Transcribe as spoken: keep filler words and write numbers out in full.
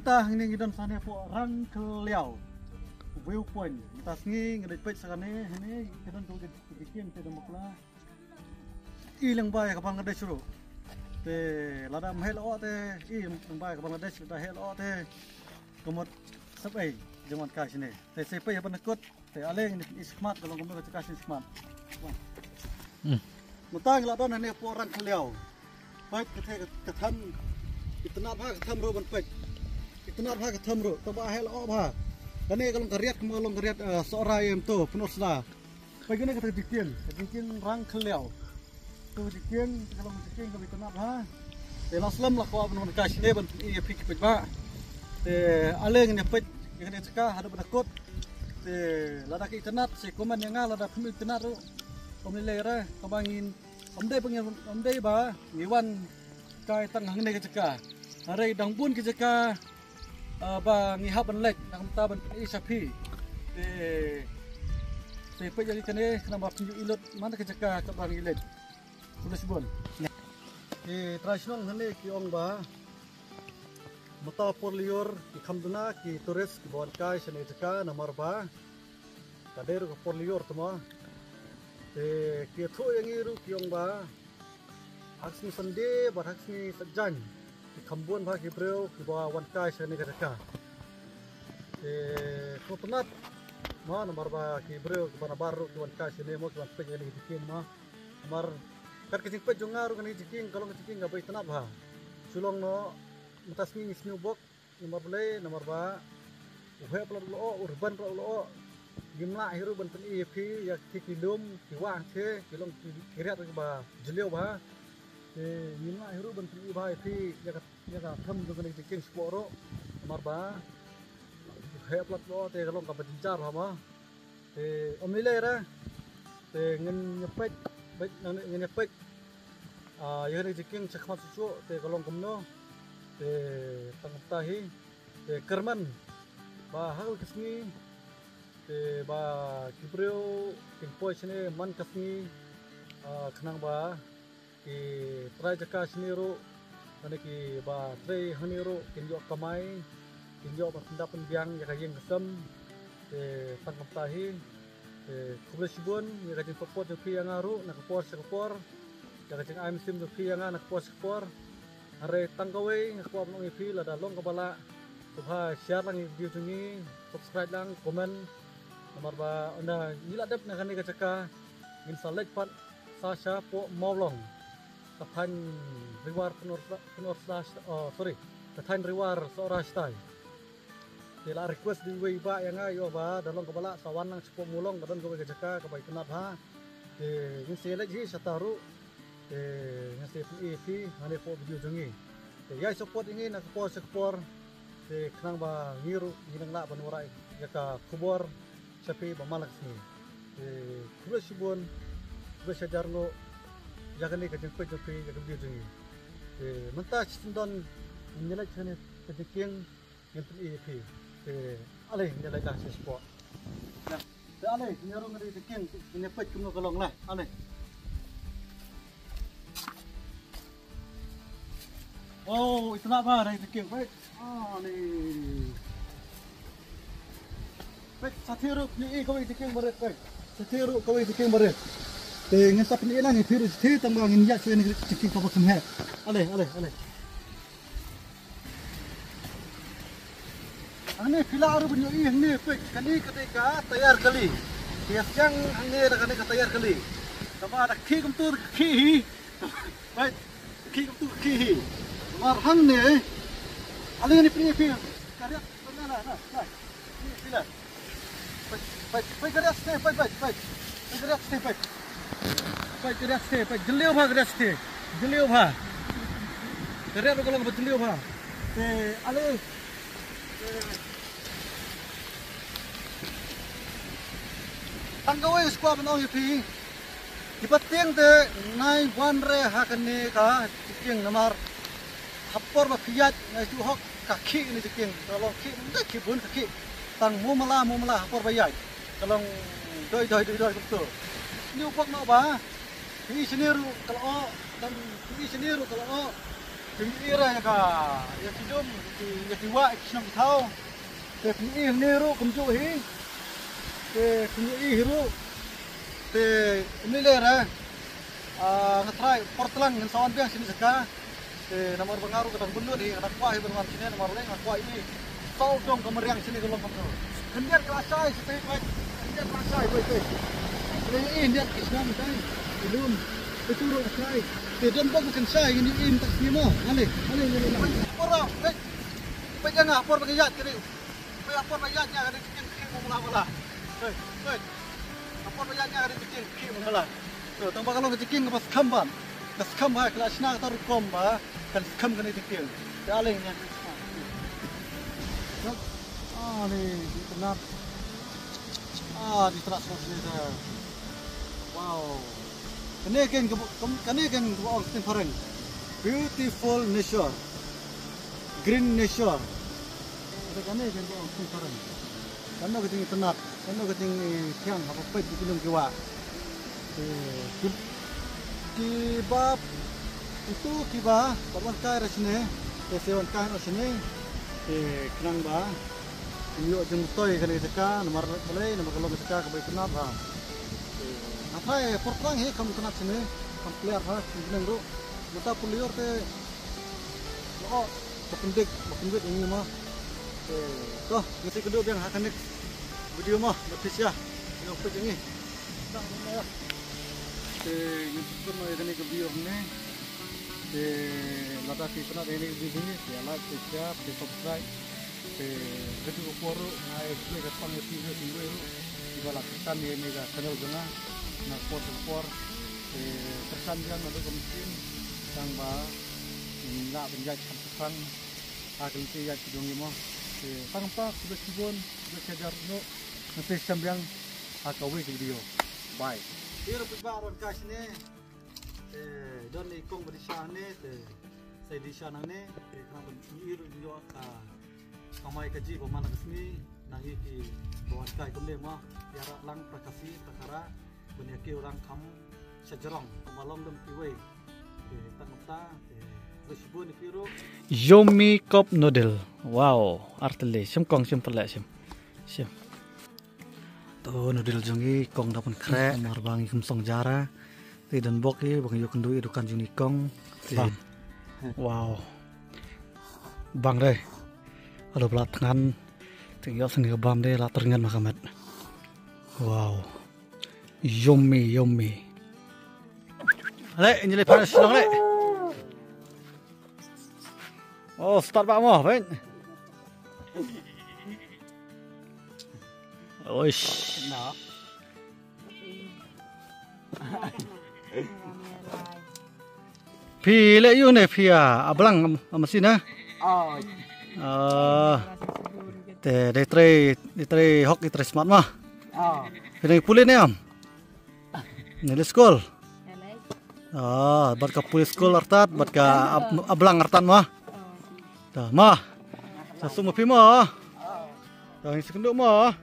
Ta hangne ngi don sane hapoh Rangkhliaw view point. Ta sngi ngi dei peit sane hangne ngi don tu ke ke kin te dong bakla. I leng bai ka Bangladesh ru. Te lada mhe lo te i leng bai ka Bangladesh ta he lo te. Kamot sab ei jengwan kai sine. Te se peit ban kut. Te ale ngi is khmat ka long kumno ka jaka shismat. Hmm. Mynta ngi la don hangne hapoh Rangkhliaw. Peit ka the ka tham. Itynnad bha ka tham ruh ban peit. Itynnad bha ka tham ruh. Tang ba heh la oh bha. Kane ka long ka riat kumba ka long ka riat, eh, Sohra em to Pynursla. Peit kane ka jingkieng. Ka jingkieng Rangkhliaw. Ka jingkieng, ka long jingkieng kaba itynnad bha. Te la slem la kwah ban wan kai shane ban pyni ïa phi ki paidbah. Te ale ngin ïa peit ïa kane ka jaka haduh ba da kut. Te lada ka itynnad sa comment ïa nga, lada phim itynnad ruh. Ym lei lei re kaba ngin, ym dei ba ngin, ym dei ba ngi wan kai tang hangne ka jaka. Hynrei dang bun ki jaka ah, ba ngi hap ban leit, na ka bynta ban pyni sha phi. Te, te peit ïa kane, khnang ba phin ïohi lut man ka jaka kaba ngi leit. Khublei shibun. Ki trai shnong hangne ki ong ba mynta por lyiur ki kham duna ki tourist kiba wan kai shane jaka namar ba ka dei ruh ka por lyiur te mo. Te ki ïathuh ïa ngi ruh ki ong ba ha ka sngi Sunday bad ha ka sngi Saitjaiñ ki kham bun bha ki briew kiba wan kai shane ka jaka. Te sngewtynnat mo namar ba ki briew kiba nabar ruh ki wan kai shane mo, ki wan peit ïa kane ka jingkieng mo. Namar kat ka jingpeit jong nga ruh kane ka jingkieng ka long ka jingkieng kaba itynnad bha. Shu long noh mynta sngi ngi sniew bok. Namar balei, namar ba u heh palat u la oh, u rban palat u la oh. Ngim lah hi ruh ban pyni ïa phi ïa ki, ki lum ki wah ki, ki long ki, ki riat kiba jylliew bha. Te ngim lah hi ruh ban pyni bha ïa phi ïa ka, ïa ka tham jong kane ka jingkieng shapoh ruh. Namar ba u heh palat u la oh te ka long kaba jynjar bha mo. Te ym lei lei re. Te ngin ïa peit, peit nangne ngin ïa peit. Ah, ïa kane ka jingkieng shakhmat shuh shuh te ka long kumno. Te tang kumta hi. Te kyrmen ba ha kawei ka sngi te ba ki briew kin poi shane man ka sngi, ah, khnang ba ki trai jaka shane ruh, lane kiba trei hangne ruh kin ïoh kamai, kin ïoh ban pyndap pynbiang ïa ka ïing ka sem. Te tang kumta hi. Te khublei shibun ïa ka jingsupport jong phi ïa nga ruh na ka por sha ka por, ïa ka jingai mynsiem jong phi ïa nga na ka por sha ka por. Hynrei tang kawei nga kwah ban ong ïa phi, lada long kaba lah, sngewbha share lang ïa ka video jong ngi, subscribe lang, comment. Namar ba ynda ngi la dep na kane ka jaka ngin sa leit pat sa shapoh Mawlong, ka thaiñ Ri War Pynursla, Pynursla, oh, sorry, ka thaiñ Ri War Sohra shatai. Te la request da iwei i bah ïa nga, ïoh ba da long kaba lah sa wan lang shapoh Mawlong, ka don kawei ka jaka kaba itynnad bha. Te ngin sa ïaleit hi shata ruh. Te ngin sa pyni ïa phi hangne hapoh video jong ngi. Te ïai support ïa ngi na ka por sha ka por. Te khnang ba ngi ruh ngin nang lah ban wanrah ïa ka khubor sha phi ba man la ka sngi. Te khublei shibun, khublei shihajar nguh ïa kane ka jingpeit jong phi ïa ka video jong ngi. Te mynta shisien don ngin ïaleit shane ka jingkieng. Ngin pyni ïa phi. Te ale ngin ïa leit la sha spot. Te ale ngin ïa rung ïa ka jingkieng, ngin ïa peit kumno ka long la. Ale. Oh, itynnad bha ïa ka jingkieng, peit. Ale. Peit, sa thie ruh, pyni ïa kawei ka jingkieng barit, peit. Sa thie ruh kawei ka jingkieng barit. Te ngin sa pyni lang ïa phi ruh sa thie, tang ba ngin ïaid shuwa ïa ka jingkieng kaba kham heh. Ale, ale, ale. Hangne phi lah ruh ban ïohi hangne, peit, kane ka dei ka tayar kali. Phi ïa seng hangne da kane ka tayar kali. Kaba da khih kumtu da khih hi. Peit, khih kumtu khih hi. Namar hangne. Ale ngin pyni ïa phi. Ka riat, na, na, na, na. Peit, peit, peit ka riat shatei, peit, peit, peit. Peit ka riat shatei, peit. Peit ka riat shatei, peit. Jylliew bha ka riat shatei. Jylliew bha. Ka riat ruh ka long ba jylliew bha. Te ale. Tang kawei sa kwah ban ong ïa phi. Kiba tieng te nai wan re ha kane ka jingkieng namar ha por ba phi ïaid nga shu hok ka khih kane jingkieng, ka long khih, ka khih bun ka khih. Tang mo mala mo mala ha por ba ïaid ka long doi doi doi doi kumto. Ni u pok noh ba phi i shane ruh ka la oh, tang phi i shane ruh ka la oh. Phin ïohi ïa ka, ïa ki lum, ïa ki, ïa ki wah, ïa ki shnong ki thaw. Te phin ïohi hangne ruh kumjuh hi. Te phin ïohi hi ruh. Te ym lei lei re. Ah, nga trai por tlang ngan sa wan biang shane sha ka. Te namar ba nga ruh ka dang bun lut hi, nga dang kwah hi ban wan shane namar lei nga kwah ïohi. Saw dong ka mariang shane ka long kumno. Khyndiat ka la shai shatei bad khyndiat ka la shai bad tei. Lei ïohi khyndiat ki shnong tei. Ki lum. Te tu ruh la shai. Te don bok kan shai ngan ïohi mynta ka sngi mo. Ale, ale, ale, ale. Por ba, peit. Peit ïa nga por ba ka ïaid ka dei. Peit ïa por ba ïaid ïa ka dei ka jingkhih mo mala mala. Peit, peit. Por ba ïaid ïa ka dei ka jingkhih mo mala. To, tang ba ka long ka jingkhih kaba skhem bha. Ka skhem bha ka la shna kata rukom ba kan skhem kane ka jingkhih. Te ale ngan. Ah, ni, ni tnat. Ah, ni tnat sngewsih te. Wow. Kane ken ka, kane ken ka ong ktien phareng. Beautiful nature. Green nature. Kata kane ken ka ong ktien phareng. Kano ka jingitynnat, kano ka jingthiang haba peit ïa ki lum ki wah. Te ki, kiba, uto kiba, ba wan kai ra shane, te sa wan kai noh shane, te khnang ba ym ïoh jingmyntoi kane ka jaka, namar balei, namar ka long ka jaka kaba itynnat bha. Te nga tharai por tlang hi kham itynnat shane, kham clear bha, shane ruh. Mynta pule ïor te Ba pyndik, ba pyndik ïa ngi mo. Te, to, ngi sa ïakynduh biang ha ka next video mo, ba phi sha. Ïa phi jong ngi. Te, ngi sa ïakynduh ïa kane ka video hangne. Te, lada phi pynah ïa kane ka video hangne, te like, te share, te subscribe. Te, ka tu ka por ruh, nga ai khublei ka pang ïa phi ruh, phi ruh. Kiba la kyrshan ïa kane ka channel jong nga. Na ka por sha ka por. Te, kyrshan biang naduh ka mynsiem. Tang ba ngin lah ban ïaid kham shaphrang ha ka lynti ïaid ka jong ngi mo. Te tang kumta, khublei shibun, khublei shihajar noh. Ngan sa ïashem biang ha kawei ka video. Bye. Te ruh phi ba ron kai shane. Te don i kong ba dei sha hangne, te sa dei sha nangne, te khnang ban ïohi ruh ïoh ka kamai kajih ba man la ka sngi, na ngi kiba wan kai kumne mo, ïarap lang pra Khasi pra Khara, ban ïa kiew lang kham shajrong, kumba long lem kiwei. Te tang kumta, te khublei shibun ïa phi ruh. Yummy cup noodle. Wow, artylli. Shim kong, shim pyrleh, shim. Shim. To noodle jong ngi kong da pynkhreh. Namar ba ngi kum song jara. Te don bok hi ba ngi ïoh kynduh ïa dukan jong ngi kong. Te bang. Wow. Bang re. Alo bla tngan. Te ïoh sngewbha bam de la tyrngan ma ka met. Wow. Yummy, yummy. Le, ngi le pan shnong le. Oh, start ba mo, pen. Oish. Na. Phi leh ïa u ne phi ïa, a blang am, am masi na? Oh. Ah. Te dei trei, dei trei hok, dei trei smat ma. Oh. Phi dei pule ne am? Ne leh skul. Ah, bad ka pule skul artat, bad ka ab-, a blang artat ma. Ta ma. Sa sum phi ma. Ta ngi sa kynduh ma.